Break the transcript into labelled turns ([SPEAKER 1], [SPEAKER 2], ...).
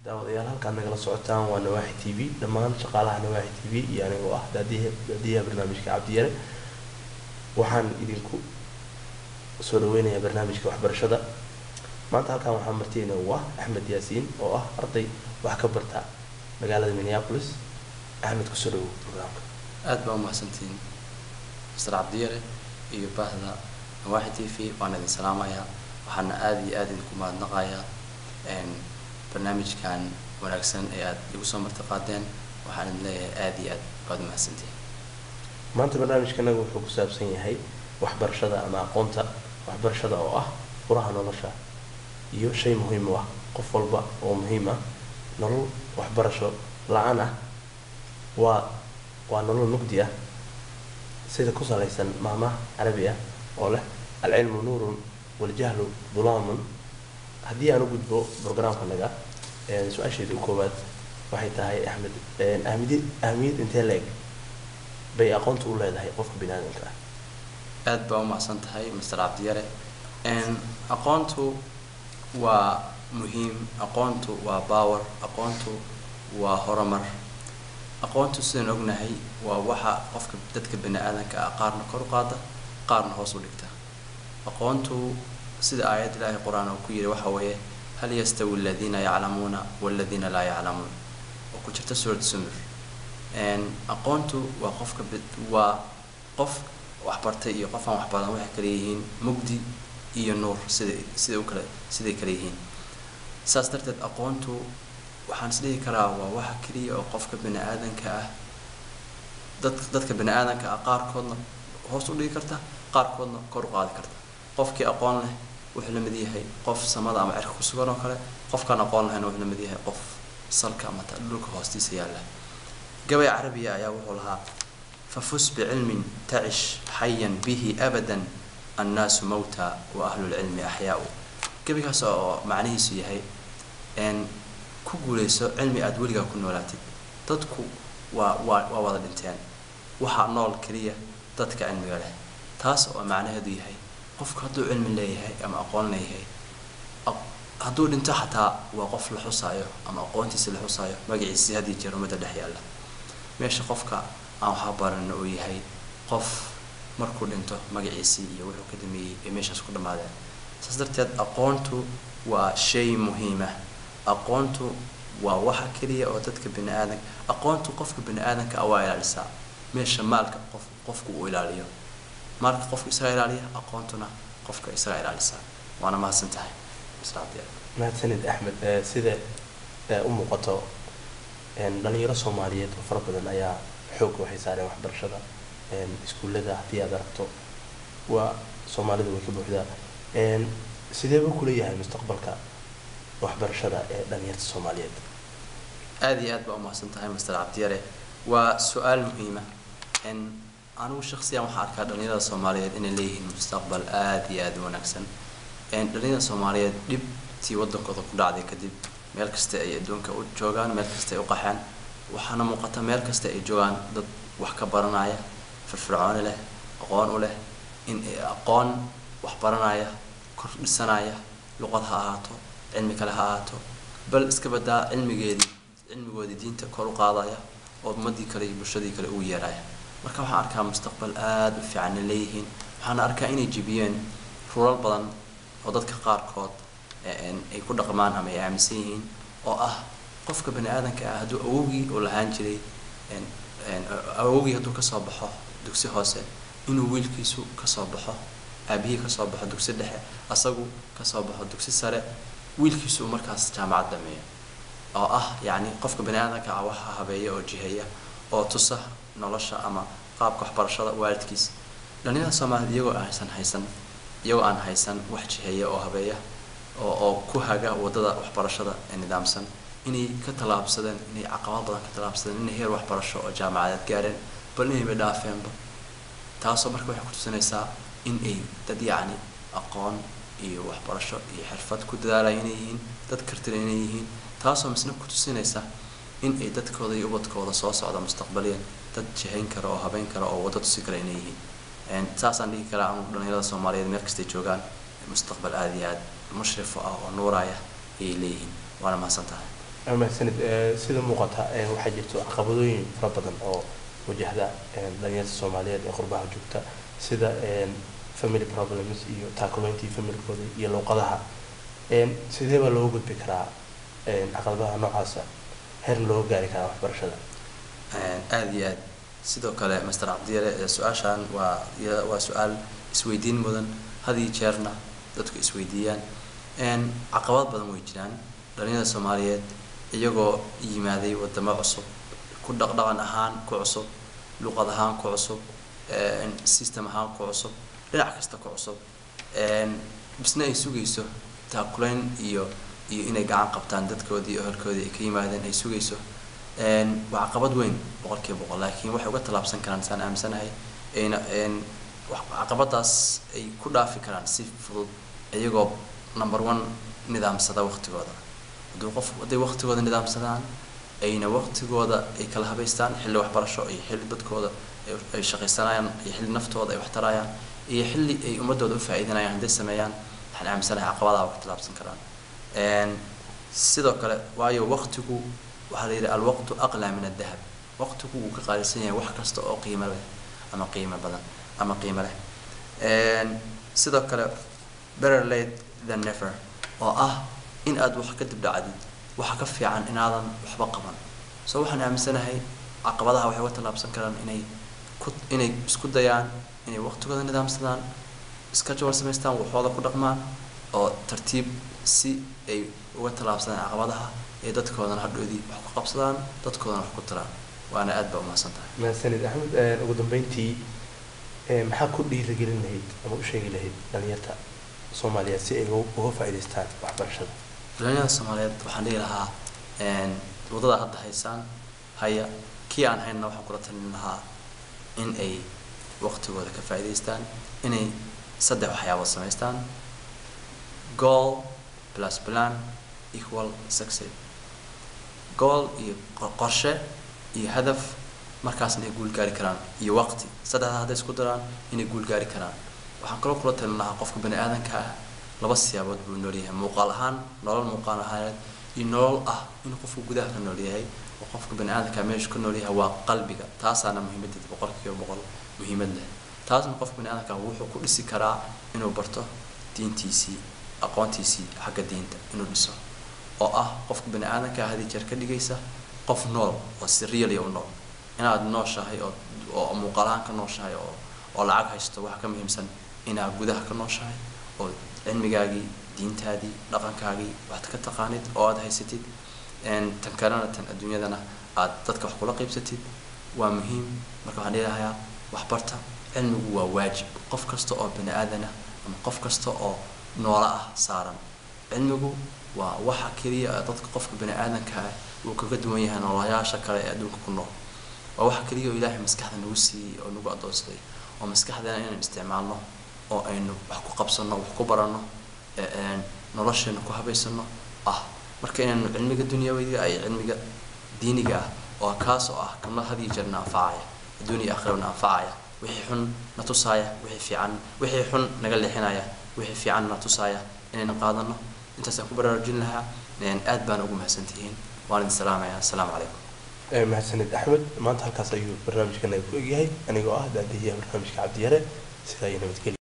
[SPEAKER 1] Daawadayaal, halkaad nagala socotaan waa Nawaaxi TV. Dhammaan shaqaalaha Nawaaxi TV iyo anigoo ah daadiyaha barnaamijka Cabdiyare waxaan idinku soo dhaweynayaa barnaamijka waxbarashada. Maanta halkan waxaa martiina u ah Axmed Yaasiin oo ah arday wax ka barta magaalada Minneapolis. Axmed, kusoo dhawow programka.
[SPEAKER 2] Aad baa umahadsantihiin, Mr Cabdiyare iyo bahda Nawaaxi TV. Waan idin salaamayaa, waxaana aada iyo aada idinku mahadnaqayaa barnaamijkan wanaagsan ee aad igu soo marti qaadeen. Waxaan idin leeyahay aada iyo aad baad umahadsantihiin.
[SPEAKER 1] Maanta barnaamijkanaga wuxuu ku saabsan yahay waxbarashada ama aqoonta, waxbarashada oo ah furaha nolosha iyo shay muhiim u ah qof walba oo muhiim ah. Nolol waxbarasho la-aan ah waa nolol mugdi ah, sida ku salaysan maahmaah carabi ah oo leh "العلم نور والجهل ظلام". Haddii aan u gudbo programkanaga, su-aasheeda u koowaad waxay tahay, Axmed, ahmiyad intee la-eg bay aqoonta u leedahay qofka bini aadamka ah?
[SPEAKER 2] Aad baa umahadsan tahay, Mr Cabdiyare. Aqoontu waa muhiim, aqoontu waa power, aqoontu waa horumar. Aqoontu, sidaan ognahay, waa waxa qofka dadka bini aadanka ah qaarna kor u qaada, qaarna hoos u dhigta. Aqoontu, sida aayad Ilaahay Qur-aan uu ku yidhi, waxa weeye "هل يستوي الذين يعلمون والذين لا يعلمون", oo ku jirta Suurat Zumar. Aqoontu waa qofka waa qof waxbartay iyo qof aan waxbaran waxay kala yihiin mugdi iyo nuur, sida u kale siday kala yihiin. Saas darteed aqoontu waxaan is dhihi karaa waa waxa keliya oo qofka bini aadanka ah, dadka bini aadanka ah qaarkoodna hoos u dhigi karta, qaarkoodna kor u qaadi karta. Qofkii aqoon leh wuxuu la mid yahay qof samada ama cirka ku sugan oo kale. Qofkaan aqoon lahayna wuxuu la mid yahay qof salka ama dhulka hoostiisa yaalla. Gabay carabiya ayaa wuxuu lahaa: "ففز بعلم تعش حيا به أبدا، الناس موتى وأهل العلم أحياء". Gabaygaas oo macnihiisu yahay ku guuleyso cilmi aada weligaa ku noolaatid. Dadku waa wada dhinteen, waxaa nool keliya dadka cilmiga leh. Taas oo macnaheedu yahay qofku hadduu cilmi leeyahay ama aqoon leeyahay, hadduu dhinto xataa waa qof la xusaayo ama aqoontiisa la xusaayo, magaciisi had iyo jeer ummadda dhex yaalla, meesha qofka aan waxba baran uu yahay qof markuu dhinto magaciisii iyo wuxuu ka dameeyey ay meeshaas ku dhammaadeen. Saas darteed aqoontu waa shay muhiima. Aqoontu waa waxa keliya oo dadka bini aadan, aqoontu qofka bini aadanka ah waa ilaalisaa meesha maalka qofku uu ilaaliyo. Maalka qofku isaga ilaaliya, aqoontuna qofka isaga ilaalisaa. Waana mahadsan tahay, Mr. Cabdiyaal.
[SPEAKER 1] Mahadsanid, Axmed. Sida u muuqato, dhalinyaro Soomaaliyeed oo fara badan ayaa xoogga waxay saareen waxbarashada. Iskuullada haddii aad aragto, waa Soomaalida way ka buuxdaa. Sidee buu kula yahay mustaqbalka waxbarashada ee dhalinyarta Soomaaliyeed?
[SPEAKER 2] Aada iyo aad baa umahadsan tahay, Mr Cabdiyare. Waa su-aal muhiima. Anigu shaksiyan waxaan arkaa dhalinyarada Soomaaliyeed inay leeyihiin mustaqbal aada iyo aada u wanaagsan. Dhalinyarada Soomaaliyeed dhibtii wadankooda ku dhacday kadib, meel kasta ay adduunka u joogaan, meel kasta ay u qaxeen, waxaana muuqata meel kasta ay joogaan dad wax ka baranaya, firfircooni leh, aqoon u leh, in ay aqoon wax baranaya, kordhisanaya, luqad ha ahaato, cilmi kale ha ahaato, bal iska badaa cilmigeedii, cilmigoodii diinta kor u qaadaya oo ummadii kale iyo bulshadii kale ugu yeeraya. Marka waxaan arkaa mustaqbal aada u fiican ay leeyihiin. Waxaana arkaa inay jebiyeen rulal badan oo dadka qaarkood ay ku dhaqmaan ama ay aaminsan yihiin, oo ah qofka bani aadanka ah hadduu awowgii uu lahaan jiray, awowgii hadduu kasoo baxo dugsi hoose, inuu wiilkiisu kasoo baxo, aabihii kasoo baxo dugsi dhexe, asagu kasoo baxo dugsi sare, wiilkiisu uu markaas jaamacad dhameeyo, oo ah yacni qofka bani aadanka ah waxa habeeya oo jiheeya oo tusa nolosha ama qaabka waxbarashada waalidkiis. Dhalinyarada Soomaaliyed iyagoo aan haysan wax jiheeya oo habeeya oo ku haga waddada waxbarashada ee nidaamsan, inay ka tallaabsadeen, inay caqabad badan ka tallaabsadeen, inay heer waxbarasho oo jaamacadeed gaareen, bal inayba dhaafeenba. Taasoo marka waxay kutusinaysaa in ay dad yacni aqoon iyo waxbarasho iyo xirfad ku dadaalaya inay yihiin, dad kartida inay yihiin. Taasoo misna kutusinaysa in ay dadkooda iyo ubadkooda soo socda mustaqbaliyan dad jihayn kara oo habeyn kara oo waddo tusi kara inay yihiin. Saasaan dhihi karaa anu dhalinyarada Soomaaliyeed meel kastay joogaan mustaqbal aada iyo aad mushrif ah oo nuuraya ayay leeyihiin. Waana mahadsan tahay.
[SPEAKER 1] Mahadsanid. Sida muuqata, waxaa jirto caqabadooyin fara badan oo wajahda dhalinyarta Soomaaliyeed ee qurbaha joogta, sida family problems iyo taakulayntii familkooda iyo luuqadaha. Sidee baa looga gudbi karaa caqabadaha noocaasa, heerna looga gaari karaa waxbarashada?
[SPEAKER 2] Aada iyo aad. Sidoo kale, Master Cabdiyare, su-aashan waa su-aal isweydiin mudan, had iyo jeerna dadku isweydiiyaan. Caqabad badan way jiraan. Dhalinyarada Soomaaliyeed iyagoo yimaaday wadamo cusub, ku dhaqdhaqan ahaan ku cusub, luqad ahaan ku cusub, system ahaan ku cusub, dhinac kasta ku cusub, bisna ay sugayso taakulayn iyo inay gacan qabtaan dadkoodii iyo ehelkoodii ay ka yimaadeen ay sugayso, waa caqabad weyn 100%. Laakiin waxay uga tallaabsan karaan, saan aaminsanahay, ayna caqabadaas ay ku dhaafi karaan si fudud iyagoo number one nidaamsada waqtigooda. Hadduu qof hadday waqtigooda nidaamsadaan, ayna waqtigooda ay kala habaystaan, xilli waxbarasho iyo xilli dadkooda ay shaqaysanayaan iyo xilli naftooda ay waxtarayaan iyo xilli ay ummadooda u faa'iidanayaan hadday sameeyaan, waxaan aaminsanahay caqabadaha waa ka tallaabsan karaan. Sidoo kale, waayo waqtigu waxaa la yidhi الوقت أغلى من الذهب, waqtigu wuu ka qaalisan yahay wax kasta oo qiimo leh ama qiimo badan ama qiimo leh. Sidoo kale, better late than never, oo ah in aad wax kadib dhacdid waxa ka fiican inaadan waxba qaban. So waxaan aaminsanahay caqabadaha waxay uga tallaabsan karaan inay isku dayaan inay waqtigooda nidaamsadaan, schedule samaystaan, waxooda ku dhaqmaan oo tartiib si ay uga tallaabsadaan caqabadaha ee dadkoodana hadhoodii wax ku qabsadaan, dadkoodana wax ku taraan. Waana aad baa umahadsan tahay.
[SPEAKER 1] Mahadsanid, Axmed. Ugu dambeyntii, maxaa ku dhiirigelin lahayd ama u sheegi lahayd dhalinyarta Soomaaliyeed si ay uga faa'iidaystaan waxbarashada?
[SPEAKER 2] Dhalinyarada Soomaaliyeed waxaan dhihi lahaa, waddada hadda haysaan haya. Kii aan haynna waxaan kula talin lahaa in ay waqtigooda ka faa'iidaystaan, inay saddex waxyaabood samaystaan: goal plus plan equal success. Goal iyo qorshe iyo hadaf, markaasna ay guul gaari karaan, iyo waqti. Saddexdaa hadday isku daraan inay guul gaari karaan. Waxaan kaloo kula talin lahaa, qofka bani aadanka ah laba siyaabood buu nool yahay: muuqaal ahaan, nolol muuqaal ahaaneed, iyo nolol ah inuu qofku gudaha ka nool yahay. Oo qofka bani aadamka meeshu ka nool yahay waa qalbiga, taasaana muhiimadeeda 100% muhiimad leh. Taasna qofka bani aadamka wuxuu ku dhisi karaa inuu barto diintiisii, aqoontiisii xagga diinta inuu dhiso, oo ah qofka bani aadamka had iyo jeer ka dhigaysa qof nool oo si really u nool. Inaad nooshahay oo muuqaal ahaan ka nooshahay oo lacag haysto, waxa ka muhiimsan inaad gudaha ka nooshahay oo cilmigaagii, diintaadii, dhaqankaagii waxaad ka taqaanid oo aad haysatid. Tan kalena, tan adduunyadana aad dadka wax kula qaybsatid waa muhiim. Marka waxaan dhihi waxbarta, cilmigu waa waajib qof kasta oo bani aadana ama qof kasta oo noola ah saaran. Cilmigu waa waxa keliya ee dadka, qofka bani aadanka ah uu kaga duwan yahay noolayaasha kale ee adduunka ku nool. Waa waxa keliya oo Ilaahay maskaxda nagu siiyey oo nagu addoonsaday, oo maskaxdana inaynu isticmaalno oo aynu wax ku qabsano, wax ku baranno, nolosheena ku habaysano ah. Marka inaynu cilmiga dunyawiga iyo cilmiga diiniga ah, oo kaas oo ah kana had iyo jeerna anfacaya, adduun iyo aakhirana anfacaya, wixii xun na tusaaya, wixii fiican, wixii xun naga leexinaya, wixii fiican na tusaaya, inaynu qaadano. Intaasaan ku baraarujin lahaa. Aad baan ugu mahadsantihiin, waan idin salaamaya. Asalaamu calaykum.
[SPEAKER 1] Mahadsanid, Axmed. Maanta halkaas ayuu barnaamijkana ku egyahay. Anigoo ah daadihiyaha barnaamijka, Cabdiyare, sidaa iyo nabadgelyo.